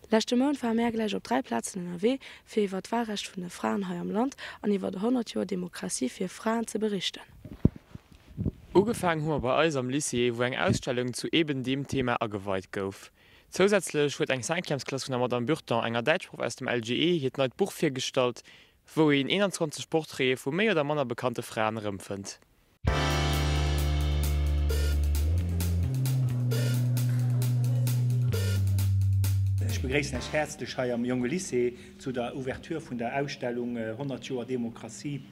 Leschte Mount ware mär gläich op 3 Plazen ënnerwee, fir iwwer d'Wahlrecht vun de Fraen hei am Land an iwwer 100 Joer Demokratie fir Fraen ze berichten. Ugefaangen hu mer bei eis am Lycée, wou eng Ausstellung zu eben deem Thema ageweit gouf. Zousätzlech huet eng Cinquièmesklass vun der Madame Burton, enger Däitschproff aus dem LGE, hiert neit Buch virgestallt, wou een 21 Portraite vu méi oder manner bekannte Fraen erëmfënnt. Ech begréissen Iech häerzlech hei am Jonge Lycée zu der Ouverture vun der Ausstellung 100 Joer Demokratie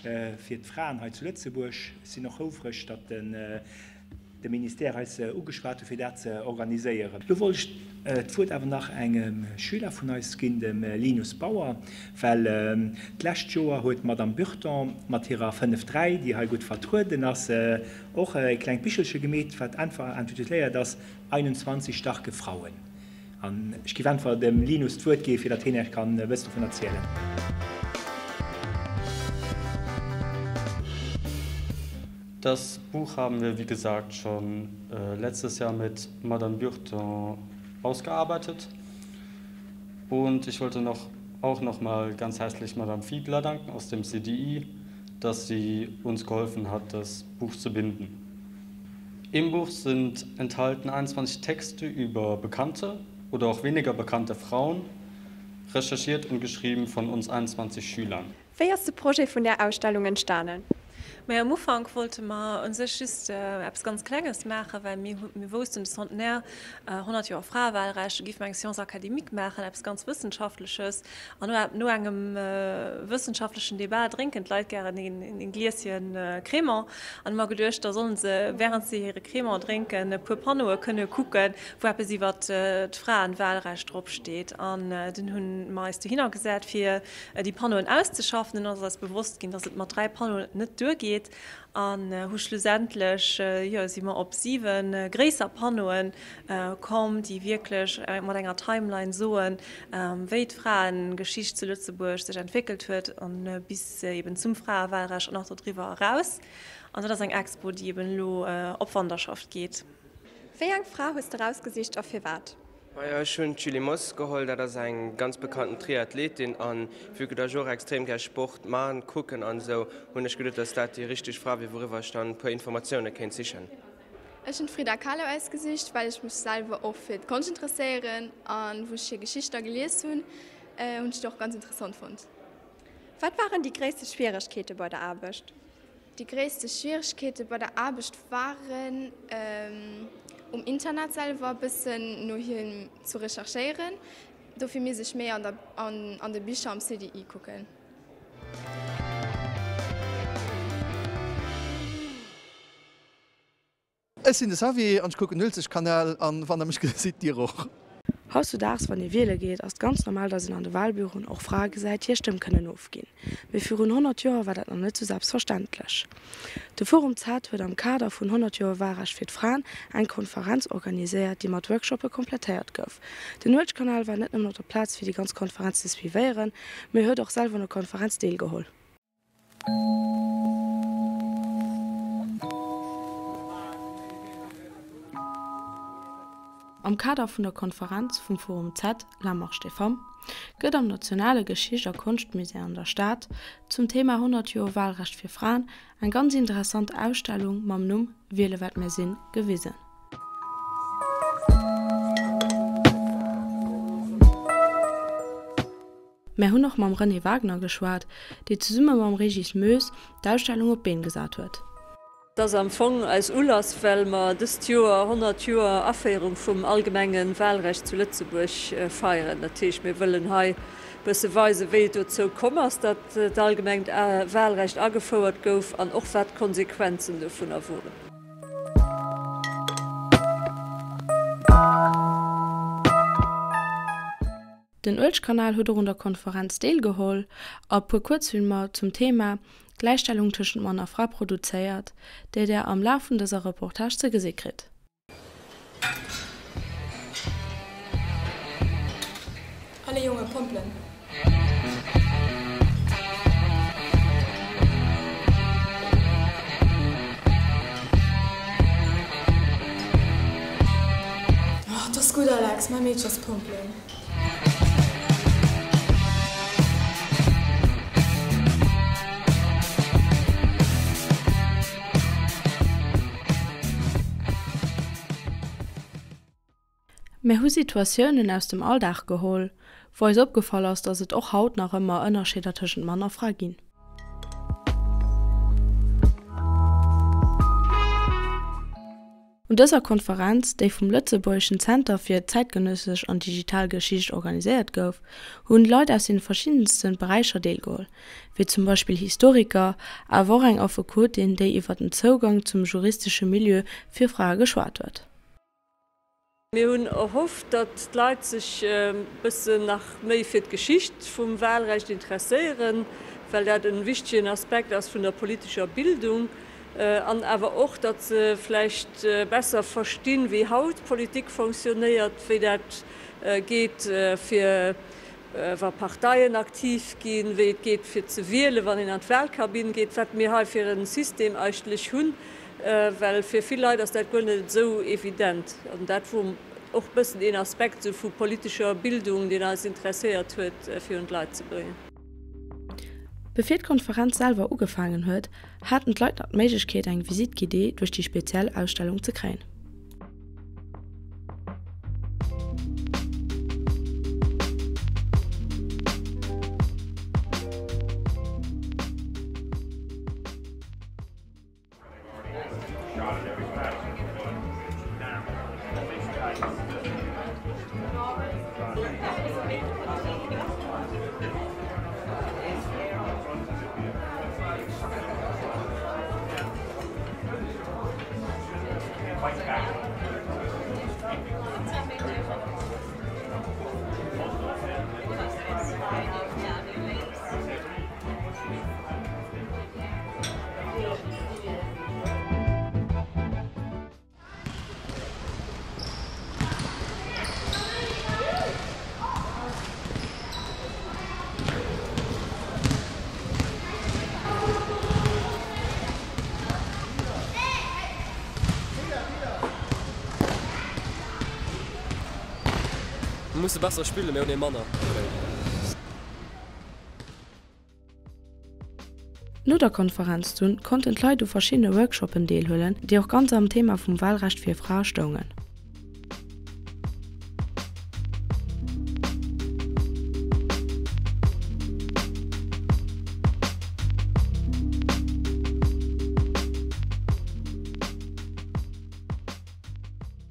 fir d'Fraen hei zu Lëtzebuerg. Ech sinn och houfreg, datt de Ministère eis ugeschwat huet, fir dat ze organiséieren. Lo wollt ech d'Wuert awer nach engem Schüler vun eis ginn, dem Linus Bauer, well d'lescht Joer huet d'Madame Burton mat hirer 5 3, déi hei gutt vertrueden ass, och e klengt Bichelche gemeet, wat einfach intituléiert ass 21 starke Frauen. An ech géif einfach dem Linus d'Wuert gi fir datt hien Iech kann e bëssen dovun erzielen. Das Buch haben wir, wie gesagt, schon letztes Jahr mit Madame Burton ausgearbeitet. Und ich wollte noch, auch noch mal ganz herzlich Madame Fiedler danken aus dem CDI, dass sie uns geholfen hat, das Buch zu binden. Im Buch sind enthalten 21 Texte über bekannte oder auch weniger bekannte Frauen, recherchiert und geschrieben von uns 21 Schülern. Wéi ass de Projet vun där Ausstellung entstanen? Majo, am Ufank wollte mer u sech just eppes ganz Klenges maachen, well mir mir woussten, de Centenaire, 100 Joer Fraewahlrecht, do géife mer eng Séance académique maachen, eppes ganz Wëssenschaftleches. An no no engem wëssenschaftlechen Debat drénken d'Leit gären een Glieschen Crémant. An hu mer geduecht, da sollen se, während se hire Crémant drénken, e puer Panneaue kënne kucken, wou eppes iwwer d'Fraenwahlrecht drop steet. An dunn hu mer eis dohinner gesat, fir déi Panneauen auszeschaffen. Dunn ass eis bewosst ginn, dass et mat 3 Panneauen net duergeet an hu schlussendlech, jo, si mer op 7 gréisser Panneauen komm, déi wierklech mat enger Timeline soen, wéi d'Fraengeschicht zu Lëtzebuerg sech entwéckelt huet an bis eben zum Fraewahlrecht an och dodriwwer eraus. An dat ass eng Expo, déi eben elo op Wanderschaft geet. Wéi eng Fra hues de rausgesicht a firwat? Majo ech hunn d'Julie Moss geholl, dat ass eng ganz bekannten Triathletin an vue que dass ech och extrem gär Sport man, kucken an esou, hunn ech geduet dass dat déi richteg Fra wier wouriwwer ech dann e puer Informatioune kéint sichen. Ech hunn d'Frida Kahlo ausgesicht, well ech mech selwer och fir d'Konscht interesséieren an wou ech hir Geschicht da gelies hunn, hunn ech déi och ganz interessant fonnt. Wat waren déi gréisste Schwieregkeete bei der Aarbecht? Déi gréisste Schwieregkeete bei der Aarbecht waren, um Internet selwer e bëssen no him zu recherchéieren. Dofir misst ech méi an der an de Bicher am CDI kucken. Ech sinn de Xavier an ech kucken Uelzechtkanal an wann der mech gesitt, dir och. Hautzudaags wann ee wiele geet, ass et ganz normal, datt een an de Wahlbüroen och Frae gesäit, déi hir Stëmm kënnen ofginn. Mee virun 100 Joer war dat nach net sou selbstverständlech. De Forum Z huet am Kader vun 100 Joer Wahlrecht fir d'Fraen eng Konferenz organiséiert, déi mat Workshoppe komplettéiert gouf. Den Uelzechtkanal war net nëmmen op der Plaz fir déi ganz Konferenz ze suivéieren, mee huet och selwer un der Konferenz deelgeholl. Am Kader vun der Konferenz vum Forum Z, La Marche des Femmes, gëtt am Nationale Geschicht a Konschtmusée an der Stad zum Thema 100 Joer Wahlrecht fir Fraen eng ganz interessant Ausstellung mam Numm Wiele wat mär sinn gewisen. Mär hunn och mam Renée Wagner geschwat, déi zesumme mam Régis Moes d'Ausstellung op d'Been gesat huet. Et ass am Fong eis Ulass, well mer dëst Joer 100 Joer Aféierung vum allgemenge Wahlrecht zu Lëtzebuerg feieren. Dat heescht, mir wëllen hei e bësse weisen, wéi et dozou komm ass, datt d'allgemengt Wahlrecht agefouert gouf an och wat d'Konsequenzen dovunner woren. Den Uelzechtkanal huet och un der Konferenz deelgeholl a puer Kuerzfilmer zum Thema Gläichstellung tëschent Mann a Fra produzéiert, déi der am Laf vun dëser Reportage ze gesi kritt. Allez Jonge, pompelen! Oh, 't ass gutt Alex, mäi Meedche ass pompelen. Mir hu Situatiounen aus dem Alldag geholl, wou eis opgefall ass, dass et och haut nach ëmmer Ënnerscheeder tëschent Mann a Fra ginn. Un dëser Konferenz, déi vum Lëtzebuergeschen Zenter fir zäitgenëssesch an digital Geschicht organiséiert gouf, hunn Leit aus den verschiddensten Beräicher deelgeholl, wéi zum Beispill Historiker, awer och eng Affekotin, déi iwwer den Zougang zum juristesche Milieu fir Frae geschwat huet. Mir hunn erhofft, datt d'Leit sech e bëssen nach méi fir d'Geschicht vum Wahlrecht interesséieren, well dat e wichtegen Aspekt ass vun der politescher Bildung, an awer och, datt se vläicht besser verstinn, wéi haut Politik fonctionnéiert, wéi dat geet, fir wa Parteien aktiv ginn, wéi et geet fir ze wielen, wann een an d'Wahlkabinn geet, wat mir hei fir e System eigentlech hunn, well fir vill Leit ass dat guer net esou evident. An dat wor och e bëssen een Aspekt esou vu politescher Bildung, deen eis interesséiert huet, fir un d'Leit ze bréngen. Bevir d'Konferenz selwer ugefaangen huet, haten d'Leit nach d'Méiglechkeet eng Visite guidée duerch déi speziell Ausstellung ze kréien. Mir musse besser spillen, mir hunn ee manner. No der Konferenz dunn konnten d'Leit u verschiddene Workshoppen deelhuelen, déi och ganz am Thema vum Wahlrecht fir Frae stoungen.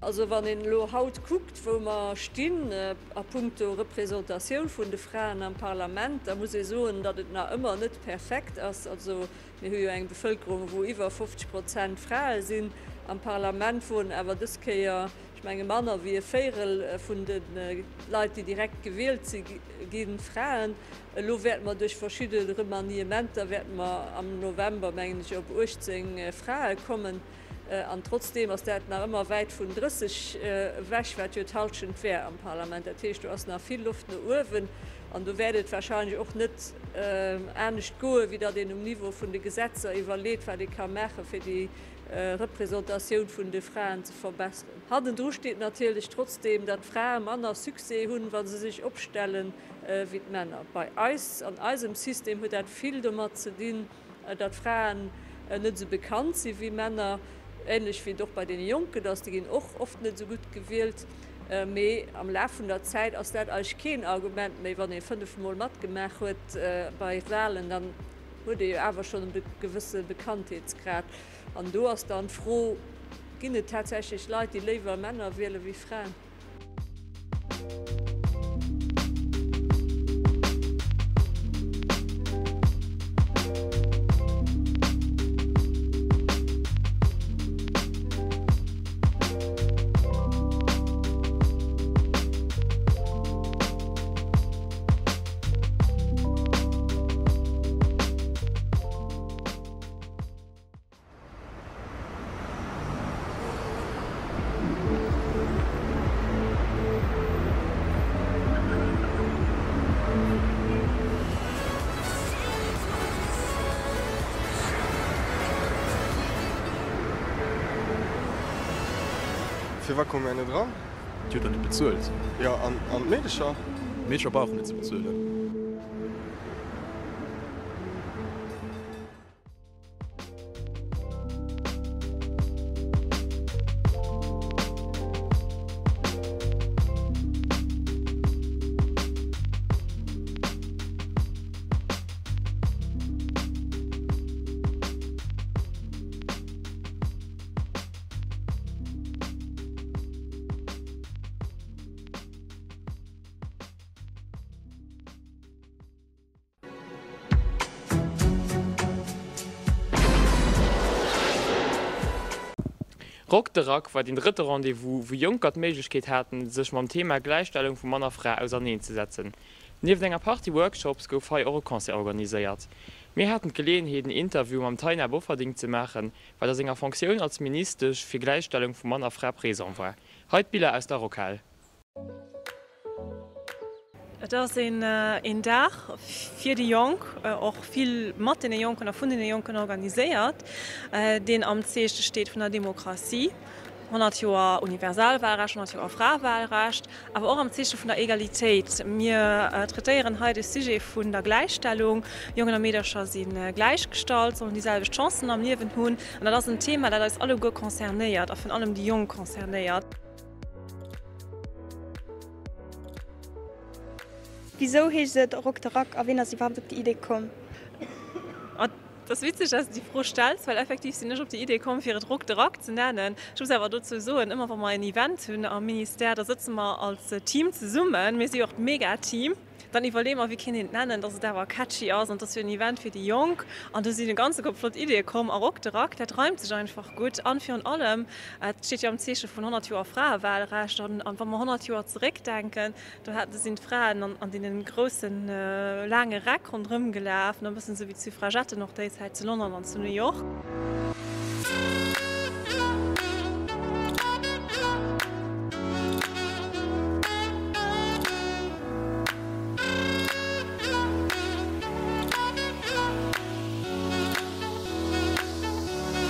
Also wann een elo haut kuckt, wou mer stinn a puncto Représentatioun vun de Fraen am Parlament, da muss ee soen, datt et nach ëmmer net perfekt ass. Also mir hu jo eng Bevëlkerung, wou iwwer 50 Prozent Frae sinn. Am Parlament woren awer dës Kéier, ech menge manner wéi e Véirel vun de Leit, déi direkt gewielt si ginn, Fraen. Elo wäerte mer duerch verschidde Remaniementer wäerte mer am November, mengen ech, op 18 Frae kommen. An trotzdeem ass dat nach ëmmer wäit vun 30 ewech, wat jo d'Halschent wär am Parlament. Dat heescht, do ass nach vill Loft no uewen. An do wäert et wahrscheinlech och net anescht goen, wéi datt een um Niveau vun de Gesetzer iwwerleet, wat ee ka maachen, fir déi Représentatioun vun de Fraen ze verbesseren. Hannendru steet natierlech trotzdeem, datt d'Frae manner Succès hunn, wa se sech opstellen, wéi d'Männer. Bei eis, an eisem System, huet dat vill domat ze dinn, datt Fraen net esou bekannt si wéi Männer, ähnlech wéi et och bei deene Jonken ass, déi ginn och oft net esou gutt gewielt. Mee am Laf vun der Zäit ass dat eigentlech keen Argument méi. Wann ee 5 Mol matgemaach huet bei Walen, dann huet ee jo awer schonn e gewësse Bekanntheetsgrad. An do ass dann d'Fro, Ginn et tatsächlech Leit, déi léiwer Männer wiele wéi Fraen? Firwat komme mär net eran? Dir hutt der net bezuelt. Jo, an d'Meedecher? D'Meedecher brauchen net ze bezuelen. Rock de Rack war deen drëtte Rendez-vous, wou Jonker d'Méiglechkeet haten, sech mam Thema Gläichstellung vu Mann a Fra auserneen ze setzen. Nieft enger Partie Workshops gouf hei och e Concert organiséiert. Mir haten d'Geleeënheet en Interview mam Taina Bofferding ze maachen, wat a senger Fonctioun als Ministesch fir Gläichstellung vu Mann a Fra présent war. Hei d'Biller aus der Rockhal. Et ass een Dag fir déi Jonk, och vill mat deene Jonken a vun deene Jonken organiséiert, deen am Zeeche steet vun der Demokratie, 100 Joer Universalwahlrecht, 100 Joer Fraewahlrecht, awer och am Zeeche vun der Egalitéit. Mir traitéieren hei de Sujet vun der Gläichstellung. Jongen a Meedercher si gläichgestallt, sollen déi selwecht Chancen am Liewen hunn. An dat ass en Thema, dat eis alleguer concernéiert a virun allem déi Jonk concernéiert. Wisou heescht et Rock de Rack a ween ass iwwerhaapt op déi Idee komm? Et ass witzeg, dass de déi Fro stells, well effektiv sinn ech op déi Idee komm, fir et Rock de Rack ze nennen. Ech muss awer dozou soen, ëmmer wa mer en Event hunn am Ministère, da sëtze mer als Team zesummen, mir si jo och d'Mega-Team, dann iwwerleeë mer, wéi kéint een et nennen, dass et awer catchy ass an et ass jo en Event fir déi Jonk. An do sinn e ganze Koup flott Ideeë komm a Rock de Rack, dat reimt sech einfach gutt an virun allem, et steet jo am Zeeche vun 100 Joer Fraewahlrecht an wa mer 100 Joer zeréckdenken, Do haten, sinn d'Fraen an deenen groussen laange Räck ronderëm gelaf, e bëssen esou wéi d'Suffragetten och déi Zäit zu London an zu New York.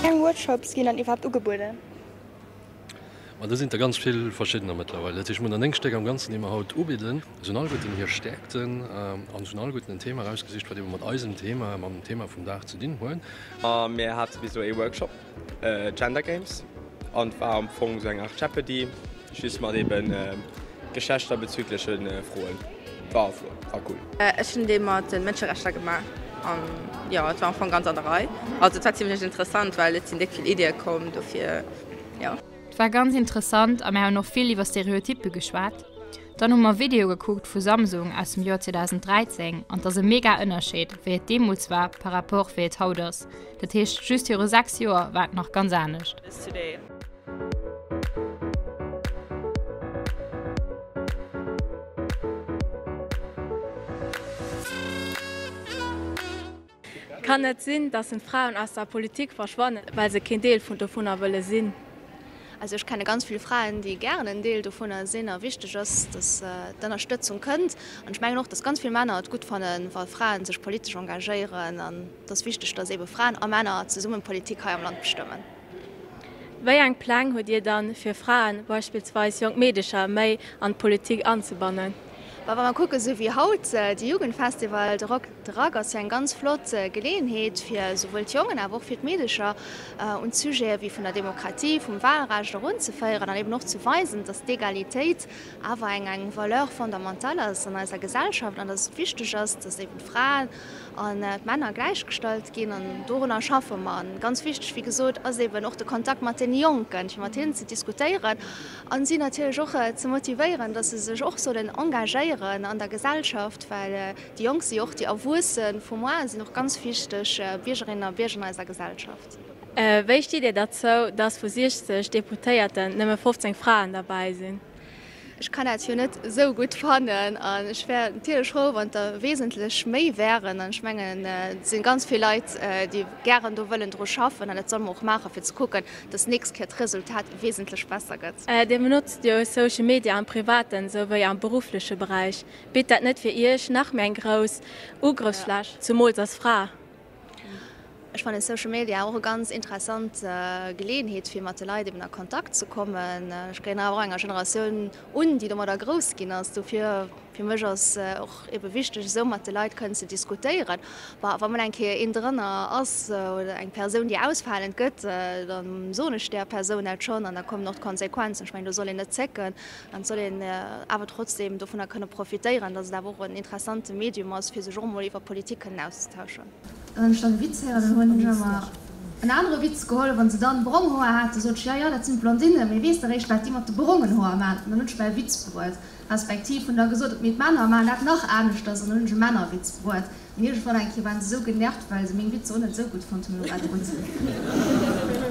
Wéi eng Workshops ginn dann iwwerhaapt ugebueden? Ma do sinn der ganz vill verschiddener mëttlerweil. Dat heescht, mir hunn der 9 Stéck am Ganzen, déi mer haut ubidden. Se hunn alleguerten hir Stäerkten an se hunn alleguerten en Thema erausgesicht, wat ebe mat eisem Thema, mam Thema vum Dag ze dinn huet. A mir hate bis elo ee Workshop, Gender Games, an et war am Fong esou eng Art Jeopardy, just mat eben geschlechterbezügleche Froen. War flott, war cool. Ech hunn dee mat de Mënscherechter gemaach an jo, et war am Fong ganz an der Rei. Also et war zimlech interessant, well et sinn déck vill Iddie komm dofir. Jo. Et war ganz interessant a mär hunn och vill iwwer Stereotyppe geschwat. Dann hu mer Video gekuckt vu Samsung aus dem Joer 2013 an 't ass e mega Ënnerscheed wéi et deemools war par rapport wéi et haut ass. Dat heescht just viru 6 Joer war et nach ganz anescht. Kann et sinn, dass en Fraen aus der Politik verschwannen, well se keen Deel vun dovunner wëlle sinn? Also ech kenne ganz vill Fraen, déi gären en Deel dovunner sinn a wichteg ass, dass d'Ënnerstëtzung kënnt. An ech mengen och, dass ganz vill Männer et gutt fannen, wa Fraen sech politesch engagéieren. An et ass wichteg, dass eebe Fraen a Männer zesummen d'Politik hei am Land bestëmmen. Wéi eng Pläng hutt Dir dann, fir Fraen, beispillsweis jonk Meedecher, méi an d'Politik anzebannen? Wa mer kucken, esou wéi haut de Jugendfestival, de Rock de Rack ass jo eng ganz flott Geleeënheet fir esouwuel d'Jongen awer och fir d'Meedecher un d'Sujete wéi vun der Demokratie, vum Wahlrecht erunzeféieren an eben och ze weisen, dass d'Egalitéit awer eng eng Valeur fondamentale ass an eiser Gesellschaft an dass et wichteg ass, dass eben d'Fraen an d'Männer gläichgestallt ginn an dorunner schaffe mer. An ganz wichteg, wéi gesot, ass eben och de Kontakt mat deene Jonken, fir mat hinnen ze diskutéieren a si natierlech och ze motivéieren, dass se sech och sollen engagéieren an der Gesellschaft, well déi Jonk si jo och déi Erwuesse vu moar, sinn och ganz wichteg Biergerinnen a Bierger an eiser Gesellschaft. Wéi stitt Dir derzou, dass vu 60 Deputéierten nëmme 15 Fraen derbäi sinn? Ech kann dat jo net esou gutt fannen an ech wär natierlech frou, wann et der wesentlech méi wären. An ech mengen, et si ganz vill Leit, déi gären do wëllen dru schaffen an dat solle mer och maachen, fir ze kucken, dass d'nächst Kéier d'Resultat wesentlech besser gëtt. Dir benotzt jo Social Media am privaten souwéi am beruffleche Beräich. Bitt dat net fir Iech nach méi eng grouss Ugrëffsfläch, zumools als Fra? Ech fannen Social Media och e ganz interessant Geleeënheet fir mat de Leit eben a Kontakt ze kommen. Ech gehéieren awer och enger Generatioun un, déi domadder grouss ginn ass. Dofir fir mech ass och ebe wichteg esou mat de Leit kënnen ze diskutéieren. Bon, wa mol eng Kéier een drënner ass oder eng Persoun déi ausfalend gëtt, da soen ech där Persoun dat schonn an da kommen och d'Konsequenzen. Ech mengen do soll een net zécken an et soll een awer trotzdeem dovunner kënne profitéieren, datt et awer och en interessante Medium ass fir sech och emol iwwer Politik kënnen auszetauschen. Wann ech dann e Witz héieren, dann hunn ech ëmmer en anere Witz geholl. Wa se dann brong Hoer haten, sot ech, jo, jo, dat sinn d'Blondinen, mee weess de eréischt, wat déi mat de brongen Hoer maachen? An dann hunn ech mäi Witz bruet. Respektiv hunn da gesot, mee d'Männer maachen dat nach aneschters, an dann hunn ech e Männerwitz bruet. An iergendwann eng Kéier waren se esou genervt, well se meng Witzer och net esou gutt fonnt hunn, elo war et gutt.